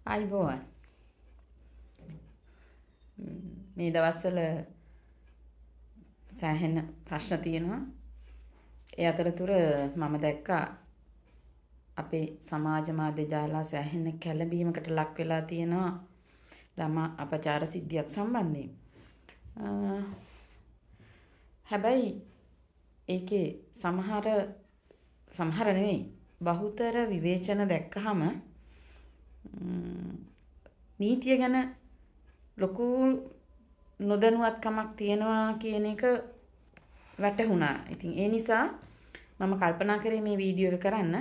ආයුබෝවන්. මේ දවස්වල සෑහෙන ප්‍රශ්න තියෙනවා. ඒ අතරතුර මම දැක්කා අපේ සමාජ මාධ්‍ය ජාලා සෑහෙන කැළඹීමකට ලක් වෙලා තියෙනවා ළමා අපචාර සිද්ධියක් සම්බන්ධයෙන්. හැබැයි ඒකේ සමහර සමහර නෙවෙයි බහුතර විවේචන දැක්කහම නීතිය ගැන ලොකු නොදැනුවත්කමක් තියෙනවා කියන එක වැටහුණා. ඉතින් ඒ නිසා මම කල්පනා කරේ මේ වීඩියෝ එක කරන්න.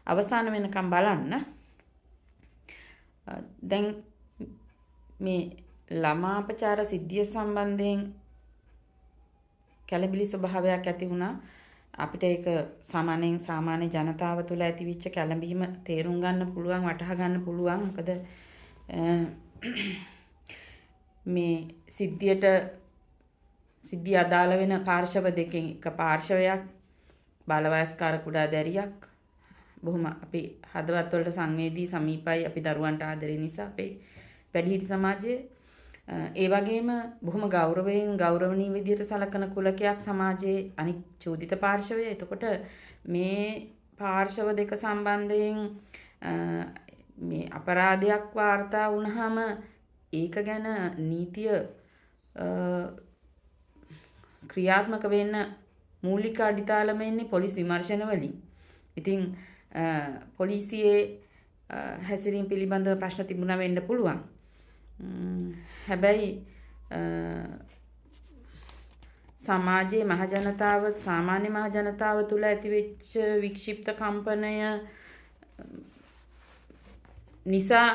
අවසාන වෙනකම් බලන්න. දැන් මේ ළමා අපචාර සිද්ධිය සම්බන්ධයෙන් කැළඹිලි ස්වභාවයක් ඇති වුණා. අපිට ඒක සාමාන්‍යයෙන් සාමාන්‍ය ජනතාව තුළ ඇතිවිච්ච කැළඹීම තේරුම් ගන්න පුළුවන්, වටහා ගන්න පුළුවන්. මොකද මේ සිද්ධියට සිද්ධිය අදාළ වෙන පාර්ශව දෙකෙන් එක පාර්ශවයක් බාලවයස්කාර කුඩා දැරියක් බොහොම අපි හදවත් වලට සංවේදී සමීපයි, අපි දරුවන්ට ආදරේ නිසා අපේ වැඩිහිටි සමාජයේ ඒ වගේම බොහොම ගෞරවයෙන් ගෞරවනීය විදිහට සලකන කුලකයක් සමාජයේ අනික් චෝදිත පාර්ශවය. එතකොට මේ පාර්ශව දෙක සම්බන්ධයෙන් මේ අපරාධයක් වාර්තා වුණාම ඒක ගැන නීතිය ක්‍රියාත්මක වෙන්න මූලික අඩිතාලම එන්නේ පොලිස් විමර්ශන වලින්. ඉතින් පොලිසියේ හැසිරීම පිළිබඳව ප්‍රශ්න තිබුණා වෙන්න පුළුවන්. හැබැයි සමාජයේ මහ ජනතාව, සාමාන්‍ය මහ ජනතාව තුළ ඇතිවෙච්ච වික්ෂිප්ත කම්පනය නිසා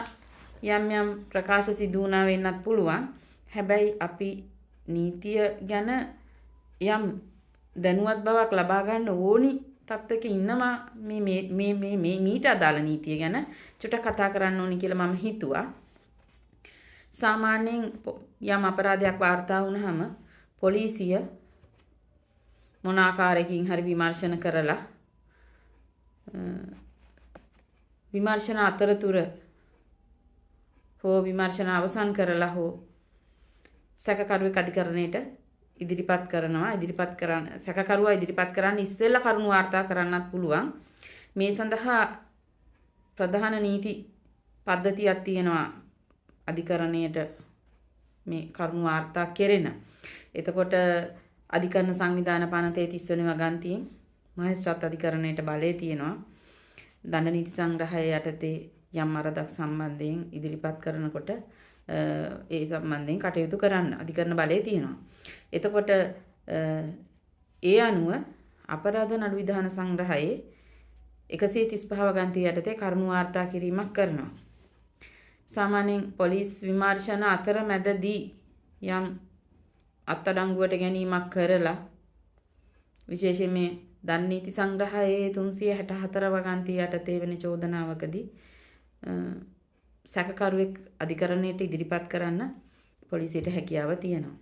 යම් යම් ප්‍රකාශ සිදු වුණා වෙන්නත් පුළුවන්. හැබැයි අපි නීතිය ගැන යම් දැනුවත් බවක් ලබා ගන්න ඕනි තත්ත්වයක ඉන්නවා. මේ මේ මේ මේ මේ මීට අදාළ නීතිය ගැන චුට්ටක් කතා කරන්න ඕනි කියලා මම හිතුවා. සාමාන්‍යයෙන් යම් අපරාධයක් වාර්තා වුණාම පොලිසිය මොන ආකාරයකින් හරි විමර්ශන කරලා විමර්ශන අතරතුර හෝ විමර්ශන අවසන් කරලා හෝ සැකකරුවෙක් අධිකරණයට ඉදිරිපත් කරනවා. ඉදිරිපත් කරන්න සැකකරුවා ඉදිරිපත් කරන්න ඉස්සෙල්ලා කරුණු වාර්තා කරන්නත් පුළුවන්. මේ සඳහා ප්‍රධාන නීති පද්ධතියක් තියෙනවා අධිකරණයට මේ කරුණු වාර්තා කෙරෙන. එතකොට අධිකරණ සංවිධාන පනතේ 30 වෙනි වගන්තියෙන් මහේස්ත්‍රාත් අධිකරණයට බලය තියෙනවා. දඬ නීති සංග්‍රහය යටතේ යම් අරදක් සම්බන්ධයෙන් ඉදිරිපත් කරනකොට ඒ සම්බන්ධයෙන් කටයුතු කරන්න අධිකරණ බලය තියෙනවා. එතකොට ඒ අනුව අපරාධ නඩු විධාන සංග්‍රහයේ 135 වගන්තිය යටතේ කරුණු වාර්තා කිරීමක් කරනවා. සාමාන්‍යයෙන් පොලිස් විමර්ශන අතරමැදදී යම් අත්අඩංගුවට ගැනීමක් කරලා විශේෂයෙන් මේ දන් නීති සංග්‍රහයේ 364 වගන්තිය යටතේ වෙන චෝදනාවකදී සැකකරුවෙක් අධිකරණයට ඉදිරිපත් කරන්න පොලිසියට හැකියාව තියෙනවා.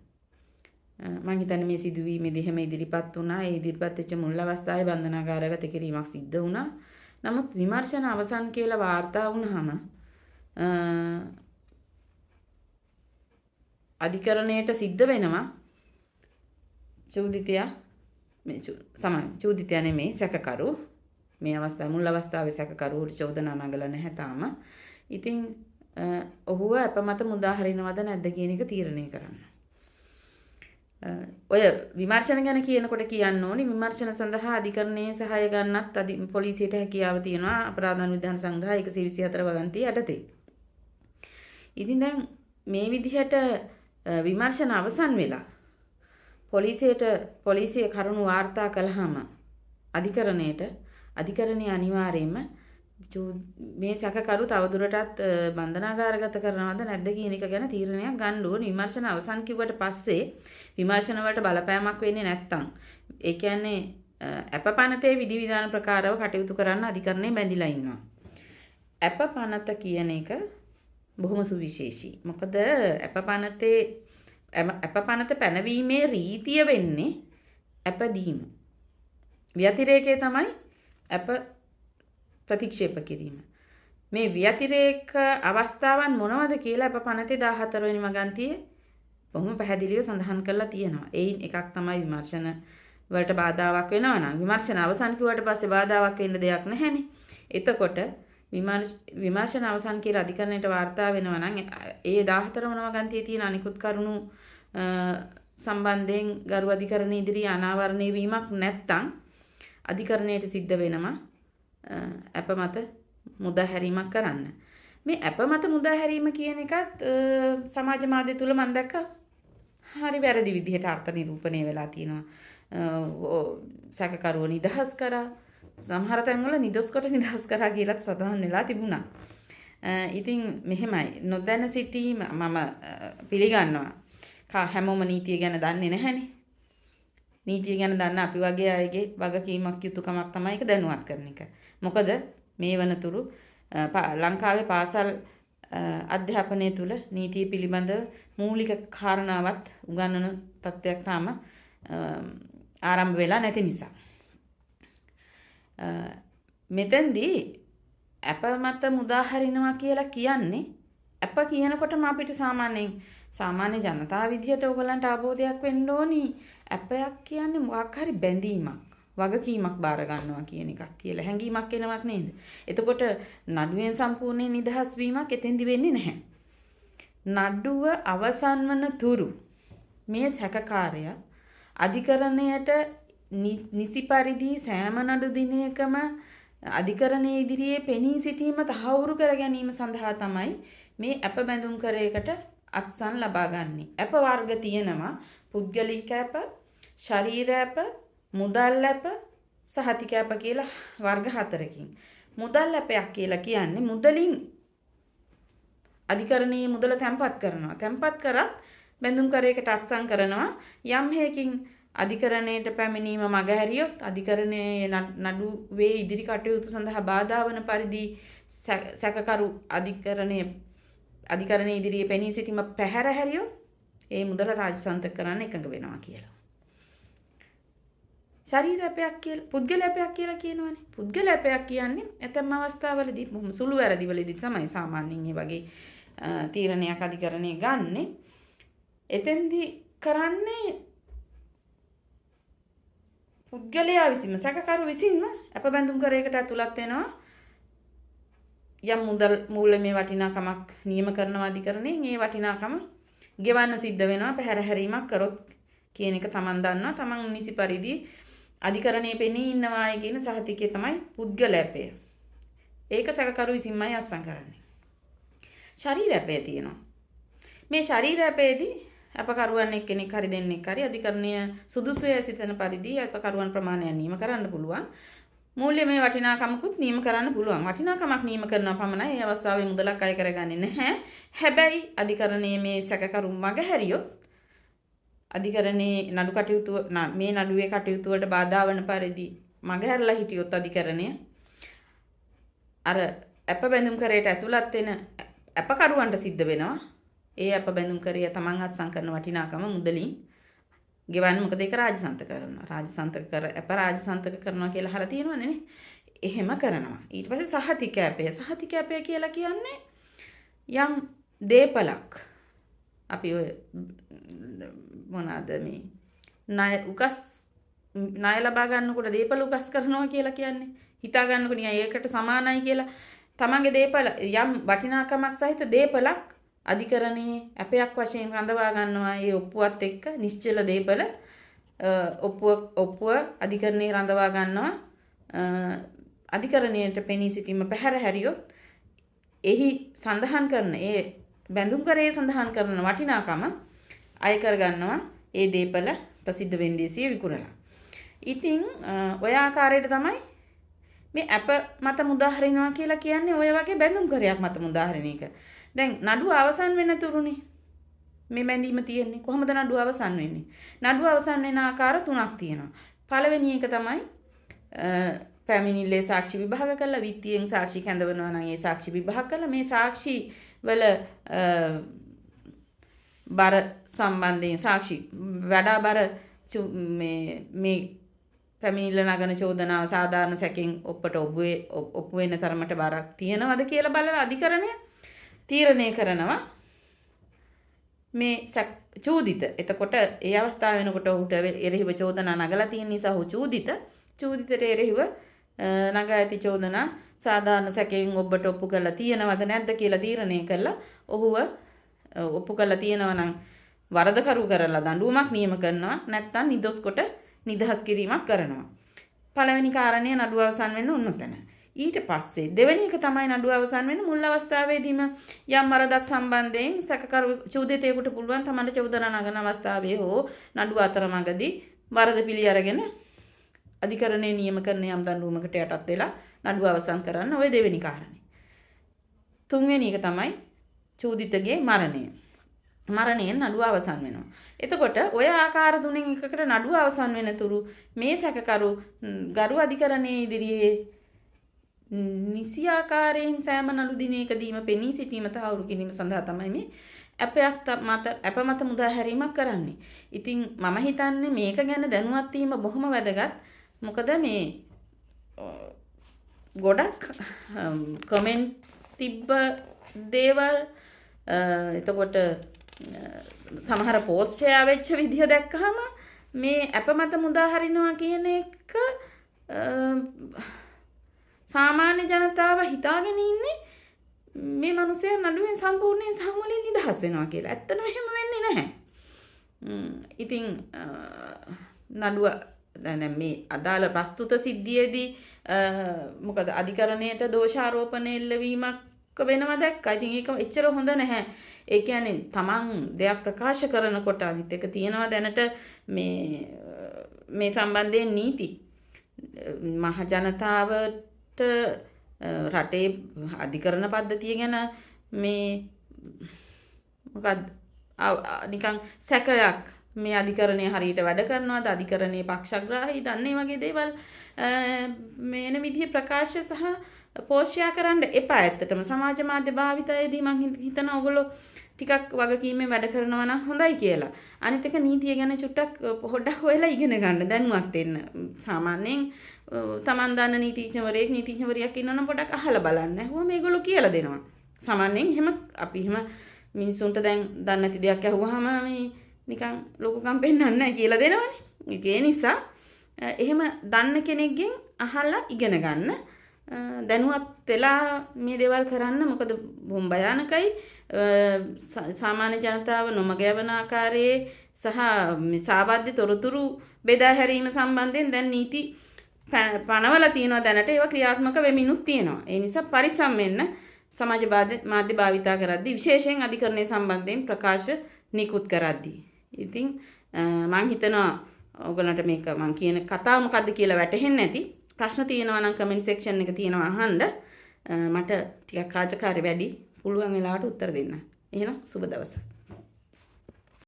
මං හිතන්නේ මේ සිදුවීමේදී එහෙම ඉදිරිපත් වුණා. ඒ ඉදිරිපත් වෙච්ච මුල් අවස්ථාවේ බන්ධනාගාරගත කිරීමක් සිද්ධ වුණා. නමුත් විමර්ශන අවසන් කියලා වාර්තා වුණාම අධිකරණයට සිද්ධ වෙනවා චූදිතයා මේ සමාන චූදිතයා නෙමෙයි සැකකරු. මේ අවස්ථාව මුල් අවස්ථාවේ සැකකරු චෝදනා නගලා නැහැ තාම. ඉතින් ඔහුව අප මත මුදා හරිනවද නැද්ද කියන එක තීරණය කරන්න. ඔය විමර්ශන ගැන කියනකොට කියන්න ඕනි විමර්ශන සඳහා අධිකරණයේ සහාය ගන්නත් පොලිසියට හැකියාව තියෙනවා අපරාධ අනුවිධාන සංග්‍රහ 124 වගන්තිය යටතේ. ඉතින් දැන් මේ විදිහට විමර්ශන අවසන් වෙලා පොලිසිය කරුණු වාර්තා කළාම අධිකරණයට අධිකරණය අනිවාර්යයෙන්ම මේ සැකකරු තවදුරටත් බන්ධනාගාරගත කරනවද නැද්ද කියන එක ගැන තීරණයක් ගන්න ඕනේ. විමර්ශන අවසන් කිව්වට පස්සේ විමර්ශන වලට බලපෑමක් වෙන්නේ නැත්තම්, ඒ කියන්නේ ඇප පනතේ විධිවිධාන ප්‍රකාරව කටයුතු කරන්න අධිකරණය බැඳිලා ඉන්නවා. ඇප පනත කියන එක බොහොම සුවිශේෂී. මොකද ඇප පනත පැනවීමේ රීතිය වෙන්නේ ඇප දීම. ව්‍යතිරේකය තමයි ඇප ප්‍රතික්ෂේප කිරීම. මේ ව්‍යතිරේක අවස්ථාවන් මොනවද කියලා අප පනතේ 14 වෙනි වගන්තියේ බොහොම පැහැදිලිව සඳහන් කරලා තියෙනවා. එයින් එකක් තමයි විමර්ශන වලට බාධාවක් වෙනවා නම් විමර්ශන අවසන් කිව්වට පස්සේ බාධාවක් වෙන්න දෙයක් නැහැනේ. එතකොට විමර්ශන අවසන් කියලා අධිකරණයට වාර්තා වෙනවා නම් ඒ 14 වන වගන්තියේ තියෙන අනිකුත් කරුණු සම්බන්ධයෙන් ගරු අධිකරණ ඉදිරියේ අනාවරණය වීමක් නැත්තම් අධිකරණයට සිද්ධ වෙනවා අප මත මුදා හැරීමක් කරන්න. මේ අප මත මුදා හැරීම කියන එකත් සමාජ මාධ්‍ය තුල මම දැක්කා හරි වැරදි විදිහට අර්ථ නිරූපණය වෙලා තියෙනවා. සැකකරුව නිදහස් කරා, සමහර තැන්වල නිදොස් කොට නිදහස් කරා කියලාත් සඳහන් වෙලා තිබුණා. ඉතින් මෙහෙමයි, නොදැන සිටීම මම පිළිගන්නවා. හැමෝම නීතිය ගැන දන්නේ නැහැනේ. නීතිය ගැන දන්න අපි වගේ අයගේ වගකීමක් යුතුයකමක් තමයි ඒක දැනුවත් කරන එක. මොකද මේ වනතුරු ලංකාවේ පාසල් අධ්‍යාපනය තුළ නීතිය පිළිබඳ මූලික කාරණාවත් උගන්වන තත්ත්වයක් තාම ආරම්භ වෙලා නැති නිසා. මෙතෙන්දී අප මත මුදා හරිනවා කියලා කියන්නේ අප කියනකොටම අපිට සාමාන්‍යයෙන් සාමාන්‍ය ජනතාව විදිහට ඕගොල්ලන්ට අවබෝධයක් වෙන්න ඕනි. අපයක් කියන්නේ මොකක් හරි බැඳීමක්, වගකීමක් බාර ගන්නවා කියන එකක් කියලා හැඟීමක් එනවක් නේද? එතකොට නඩුවෙන් සම්පූර්ණයෙන් නිදහස් වීමක් එතෙන්දි වෙන්නේ නැහැ. නඩුව අවසන් වන තුරු මේ සැකකාරයා අධිකරණයට නිසි පරිදි සෑම නඩු දිනයකම අධිකරණයේ ඉදිරියේ පෙනී සිටීම තහවුරු කර ගැනීම සඳහා තමයි මේ අප බැඳුම් කරයකට අත්සන් ලබා ගන්නේ. අප වර්ග තියෙනවා පුද්ගලික අප, ශරීර අප, මුදල් අප, සහතික අප කියලා වර්ග හතරකින්. මුදල් අපයක් කියලා කියන්නේ මුදලින් අධිකරණයේ මුදල තැන්පත් කරනවා. තැන්පත් කරත් බැඳුම් කරයකට අත්සන් කරනවා. යම් හේකින් අධිකරණයට පැමිණීම මගහැරියොත් අධිකරණයේ නඩුවේ ඉදිරි කටයුතු සඳහා බාධා වන පරිදි සැකකරු අධිකරණයේ ඉදිරියේ පෙනී සිටීම පැහැර හැරියොත් ඒ මුදල රාජසන්තක කරන්න එකඟ වෙනවා කියලා. ශරීර අපයක් කියලා පුද්ගල අපයක් කියලා කියනවනේ. පුද්ගල අපයක් කියන්නේ ඇතැම් අවස්ථාවලදී බොහොම සුළු වැරදිවලදී තමයි සාමාන්‍යයෙන් මේ වගේ තීරණයක් අධිකරණය ගන්නෙ. එතෙන්දී කරන්නේ පුද්ගලයා විසින්ම සැකකරු විසින්ම අප බැඳුම් කරයකට ඇතුළත් වෙනවා. යම් මුදල් මූල්‍යමය වටිනාකමක් නියම කරනවා අධිකරණයෙන්, ඒ වටිනාකම ගෙවන්න සිද්ධ වෙනවා පැහැර හැරීමක් කරොත් කියන එක තමන් දන්නවා. තමන් නිසි පරිදි අධිකරණයේ පෙනී ඉන්නවායි කියන සහතිකය තමයි පුද්ගල ඇපය. ඒක සැකකරු විසින්මයි අත්සන් කරන්නේ. ශරීර ඇපය තියෙනවා. මේ ශරීර ඇපයේදී අපකරුවන් එක්කෙනෙක් හරි දෙන්නෙක් හරි අධිකරණය සුදුසුය සිතන පරිදි අපකරුවන් ප්‍රමාණය නියම කරන්න පුළුවන්. මූල්‍යමය වටිනාකමකුත් නියම කරන්න පුළුවන්. වටිනාකමක් නියම කරනවා පමණයි ඒ අවස්ථාවේ මුදලක් අය කරගන්නේ නැහැ. හැබැයි අධිකරණයේ මේ සැකකරු මගහැරියොත් අධිකරණයේ නඩු කටයුතු මේ නඩුවේ කටයුතු වලට බාධා වන පරිදි මගහැරලා හිටියොත් අධිකරණය අර අප බැඳුම් කරයට ඇතුළත් වෙන අපකරුවන්ට සිද්ධ වෙනවා ඒ අප බැඳුම් කරය තමන් අත්සන් කරන වටිනාකම මුදලින් ගෙවන්න. මොකද ඒක රාජසන්තක කරනවා. රාජසන්තක කර අප රාජසන්තක කරනවා කියලා අහලා තියෙනවනේ නේ. එහෙම කරනවා. ඊට පස්සේ සහතික ඇපය. සහතික ඇපය කියලා කියන්නේ යම් දීපලක් අපි ඔය මොනවාද මේ ණය උකස් ණය ලබා ගන්නකොට දීපල උකස් කරනවා කියලා කියන්නේ. හිතා ගන්නකො නිකන් ඒකට සමානයි කියලා තමන්ගේ දීපල යම් වටිනාකමක් සහිත දීපලක් අධිකරණයේ ඇපයක් වශයෙන් රඳවා ගන්නවා. ඒ ඔප්පුවත් එක්ක නිශ්චල දීපල ඔප්පුව අධිකරණයේ රඳවා ගන්නවා. අධිකරණයට පෙනී සිටීම පැහැර හැරියොත් එහි සඳහන් කරන ඒ බැඳුම් කරේ සඳහන් කරන වටිනාකම අය කර ගන්නවා ඒ දීපල ප්‍රසිද්ධ වෙන්දේසිය විකුණලා. ඉතින් ඔය ආකාරයට තමයි මේ ඇප මත මුදා හරිනවා කියලා කියන්නේ. ඔය වගේ බැඳුම් කරයක් මත මුදා හරින එක. දැන් නඩුව අවසන් වෙන තුරුනේ මේ බැඳීම තියෙන්නේ. කොහොමද නඩුව අවසන් වෙන්නේ? නඩුව අවසන් වෙන ආකාර තුනක් තියෙනවා. පළවෙනි එක තමයි පැමිණිල්ලේ සාක්ෂි විභාග කරලා විත්තියෙන් සාක්ෂි කැඳවනවා නම් ඒ සාක්ෂි විභාග කරලා මේ සාක්ෂි වල බර සම්බන්ධයෙන් සාක්ෂි වඩා බර මේ මේ පැමිණිල්ල නගන චෝදනාව සාධාරණ සැකෙන් ඔප්පට ඔප්පු වෙන තරමට බරක් තියෙනවද කියලා බලලා අධිකරණය තීරණය කරනවා මේ චූදිත. එතකොට ඒ අවස්ථාව වෙනකොට ඔහුට එරෙහිව චෝදනා නගලා තියෙන නිසා ඔහු චූදිත. චූදිතට එරෙහිව නගා ඇති චෝදනා සාධාරණ සැකයෙන් ඔබට ඔප්පු කරලා තියෙනවද නැද්ද කියලා තීරණය කරලා ඔහුව ඔප්පු කරලා තියෙනවා නම් වරදකරු කරලා දඬුවමක් නියම කරනවා, නැත්නම් නිදොස් කොට නිදහස් කිරීමක් කරනවා. පළවෙනි කාරණය නඩුව අවසන් වෙන්න ඔන්න ඔතන. ඊට පස්සේ දෙවෙනි එක තමයි නඩුව අවසන් වෙන්න මුල් අවස්ථාවේදීම යම් වරදක් සම්බන්ධයෙන් සැකකරු චූදිතයෙකුට පුළුවන් තමන්ට චෝදනා නගන අවස්ථාවේ හෝ නඩුව අතරමඟදී වරද පිළි අරගෙන අධිකරණයේ නියම කරන යම් දඬුවමකට යටත් වෙලා නඩුව අවසන් කරන්න. ඔය දෙවෙනි කාරණේ. තුන්වෙනි එක තමයි චූදිතගේ මරණය. මරණයෙන් නඩුව අවසන් වෙනවා. එතකොට ඔය ආකාර තුනෙන් එකකට නඩුව අවසන් වෙන තුරු මේ සැකකරු ගරු අධිකරණයේ ඉදිරියේ නිසි ආකාරයෙන් සෑම නඩු දිනයකදීම පෙනී සිටීම තහවුරු කිරීම සඳහා තමයි මේ ඇපයක් මත ඇප මත මුදා හැරීමක් කරන්නේ. ඉතින් මම හිතන්නේ මේක ගැන දැනුවත් වීම බොහොම වැදගත්. මොකද මේ ගොඩක් කමෙන්ට්ස් තිබ්බ දේවල්, එතකොට සමහර පෝස්ට් ෂෙයා වෙච්ච විදිහ දැක්කහම මේ ඇප මත මුදා හරිනවා කියන එක සාමාන්‍ය ජනතාව හිතාගෙන ඉන්නේ මේ මිනිස්සයා නඩුවෙන් සම්පූර්ණයෙන් සහමුලින් නිදහස් වෙනවා කියලා. ඇත්තටම එහෙම වෙන්නේ නැහැ. ඉතින් නඩුව දැන් මේ අදාළ ප්‍රස්තුත සිද්ධියේදී මොකද අධිකරණයට දෝෂාරෝපණ එල්ලවීමක් වෙනවා දැක්කා. ඉතින් ඒක එච්චර හොඳ නැහැ. ඒ කියන්නේ තමන් දෙයක් ප්‍රකාශ කරනකොට අනිත් එක තියෙනවා දැනට මේ සම්බන්ධයෙන් නීති. මහ ජනතාවට රටේ අධිකරණ පද්ධතිය ගැන මේ මොකද්ද නිකන් සැකයක්, මේ අධිකරණය හරියට වැඩ කරනවද, අධිකරණයේ පක්ෂග්‍රාහීද, අන්න ඒ වගේ දේවල් මේ එන විදිහේ ප්‍රකාශ සහ පෝෂ්‍ය කරන්න එපා. ඇත්තටම සමාජ මාධ්‍ය භාවිතයේදී මං හිතනවා ඔයගොල්ලෝ ටිකක් වගකීමෙන් වැඩ කරනවා නම් හොඳයි කියලා. අනිත් එක නීතිය ගැන චුට්ටක් පොඩ්ඩක් හොයලා ඉගෙන ගන්න, දැනුවත් වෙන්න. සාමාන්‍යයෙන් තමන් දන්න නීතිඥවරයෙක් නීතිඥවරියක් ඉන්නවනම් පොඩ්ඩක් අහලා බලන්න. ඇහුවම මේගොල්ලෝ කියලා දෙනවා. සාමාන්‍යයෙන් එහෙම අපි එහෙම මිනිසුන්ට දැන් දන්නේ නැති දෙයක් ඇහුවාම මේ නිකන් ලොකුකම් පෙන්වන්නේ නැහැ කියලා දෙනවනේ. ඒ නිසා එහෙම දන්න කෙනෙක්ගෙන් අහලා ඉගෙන ගන්න. දැනුවත් වෙලා මේ දේවල් කරන්න. මොකද බොහොම භයානකයි. සාමාන්‍ය ජනතාව නොමග යවන ආකාරයේ සහ මේ සාවද්‍ය තොරතුරු බෙදා හැරීම සම්බන්ධයෙන් දැන් නීති පනවලා තියෙනවා දැනට. ඒවා ක්‍රියාත්මක වෙමිනුත් තියෙනවා. ඒ නිසා පරිස්සම් වෙන්න සමාජ මාධ්‍ය භාවිතා කරද්දී, විශේෂයෙන් අධිකරණය සම්බන්ධයෙන් ප්‍රකාශ නිකුත් කරද්දී. ඉතින් මං හිතනවා ඔයගොල්ලන්ට මේක මං කියන කතාව මොකද්ද කියලා වැටහෙන්නේ නැති. ප්‍රශ්න තියෙනවා නම් කමෙන්ට් සෙක්ෂන් එක තියෙනවා අහන්න. මට ටිකක් රාජකාරි වැඩි, පුළුවන් වෙලාවට උත්තර දෙන්න. එහෙනම් සුබ දවසක්.